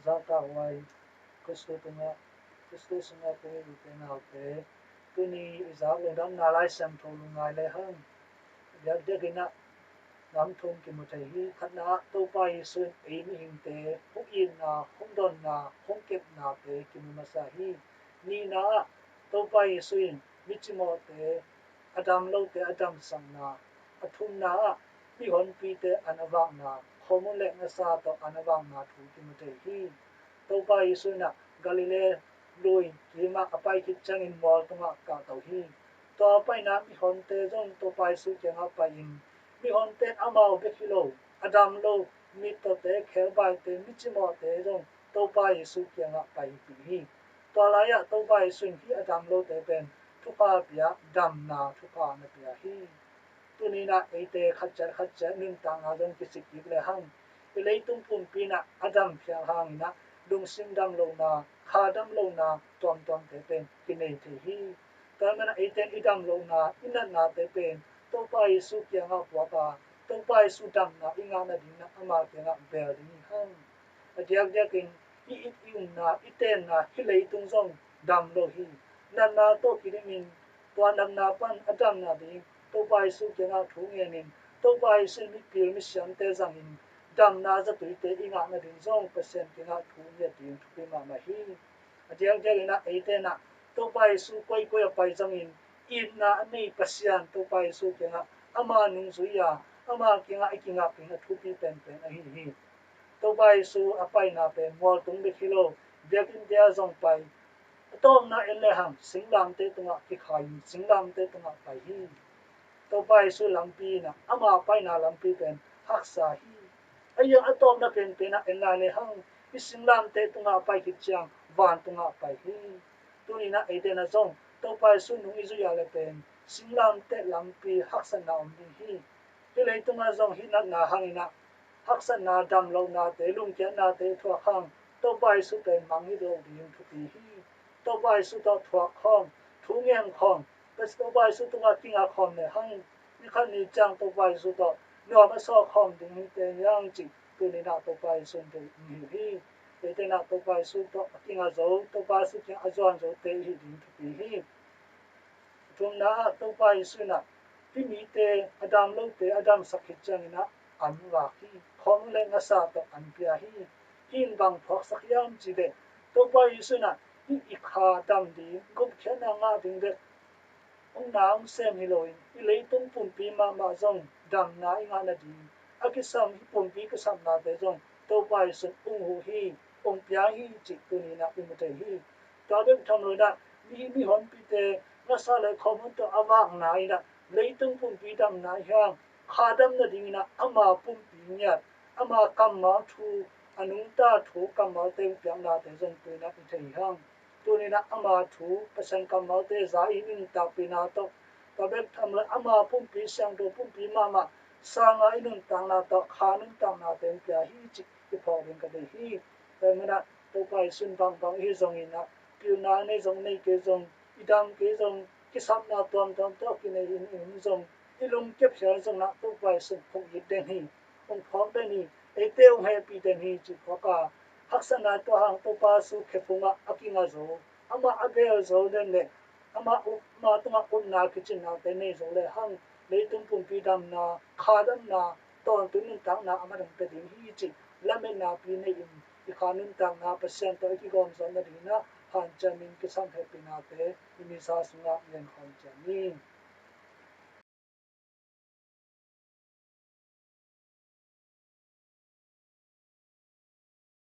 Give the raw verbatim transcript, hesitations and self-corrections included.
Zahtakhuai Khristu tungah, Khristu sungah kong it ute naute, tuni i zak lungdamna Lai Siangtho lungngai le hang. Diakdiakin ah nam thum kimu thei hi. Khatna ah Topa Jesu in ei mihingte hong itna, hong donna, hong kepnate kimu masa hi. Nihna ah Topa Jesu in micimawhte, a dam lote a damsakna, a thumna ah mihonpite an a vakna, khomun le ngasa tawh an a vakna thu kimu thei hi. Topa Jesu in ah Galilee lui kimah a pai khit ciangin mual tungah kahto hi. Tua a paina mihonte zong Topa Jesu kiangah pai-in, mihonte in amau bek hi lo, a dam lo, mittawte, khelbaite, micimawhte zong Topa Jesu kiangah paipih hi. Tua lai-ah Topa Jesu in hih a dam lote pen thupha pia, damna thupha na pia hi. Tuni-in ah eite khat ciat khat ciat nuntakna zong kisik kik le hang, i leitung pumpi in ah a dam phial hangin ah lungsim dam lohna, kha dam lohna tuamtuamte pen kinei thei hi. Tua manin ah eite in i dam lohna, i natnate pen Topa Jesu kiangah puak a, Topa Jesu damna i ngah nadingin ah ama kiangah bel ding hi hang. A diakdiakin i it i umna, i tenna hih leitung zong dam lo hi. Natna tawh kidimin tua natna pan a damna ding Topa Jesu kiangah thu ngenin, Topa Jesu in mipil misiamte zangin damna zatuite i ngah nading zong Pasian kiangah thu nget ding thupi mahmah hi. A diakdiakin ah eite in ah Topa Jesu koikoi a pai zongin itna a nei Pasian Topa Jesu kiangah ama nungzui a, ama kiangah i kingak ding a thupi penpen ahi hi. Topa Jesu a paina pen mual tung bek hi lo, biakinnte ah zong pai. A tawpna en le hang singlamteh tungah kikhai-in singlamteh tungah pai hi. Topa Jesu lampi in ah ama paina lampi pen haksa hi. A iang a tawpna penpen ah en lai le hang hih singlamteh tungah a pai khit ciang vantungah pai hi. Tuni-in ah eite in ah zong Topa Jesu nung i zuih a le pen singlamteh lampi haksatna om ding hi. Hih leitungah zong hih natna hangin ah haksatna, damlohnate, lungkiatnate i thuak hang Topa Jesu pen mangngilh loh ding thupi hi. Topa Jesu tawh thuak khawm, thu ngen khawm, Topa Jesu tungah kingak khawm le hang ni khat ni ciang Topa Jesu tawh nuam a sawk khawm ding hite hi hang cih tuni-in ah Topa Jesu in deih hong hilh hi. Eite in ah Topa Jesu tawh a kinga zo, Topa Jesu kiang a zuan zote i hih ding thupi hi. Thumna ah Topa Jesu in ah hih mite, a dam lote a damsak khit ciangin ah an vak hi. Khawm le ngasa tawh an pia hi. Hih in bang thuaksak hiam cih leh Topa Jesu in ah hih i kha dam ding, gupkhiatna ngah ding bek hong na hong sem hi loin, i leitung pumpi mahmah zong damna i ngah nading a kisam, hih pumpi kisapnate zong Topa Jesu in hong huh hi, hong pia hi cih tuni-in ah i mu thei hi. Tua bek tham loin ah mi, mihonpite ngasa le khawmun tawh a vakna in ah leitung pumpi damna hi hang, kha dam nadingin ah ama pumpi ngiat, ama kammal thu, a nungta thu kammalte hong piaknate zong tuni-in ah i thei hi hang. Tuni-in ah ama thu, Pasian kammalte za i nuntakpihna tawh, tua bek tham loin ama pumpi, siangtho pumpi mahmah sanga i nuntakna tawh kha nuntaknate hong pia hi cih i phawk ding ka deih hi. Tua manin ah Topa Jesu in bangbang i hih zongin ah, pilna nei zong nei kei zong, i dam kei zong, kisapna tuamtuam tawh kinei in i um zong, i lungkia phial zongin ah Topa Jesu in hong it den hi, hong phawk den hi, eite hong hehpih den hi cih phawk a, haksatna tua hang Topa Jesu khephung ah a kinga zo, amah a bel zo den leh amah up, ama tungah upna kicinnate nei zo le hang leitung pumpi damna, kha damna, tawntung nuntakna a man hong pia ding hi cih lametnapi nei-in i kha nuntakna Pasian tawh i kigawm zawh nadingin ah hanciamin kisam hehpihnate i misa sungah ngen khawm ciat ni.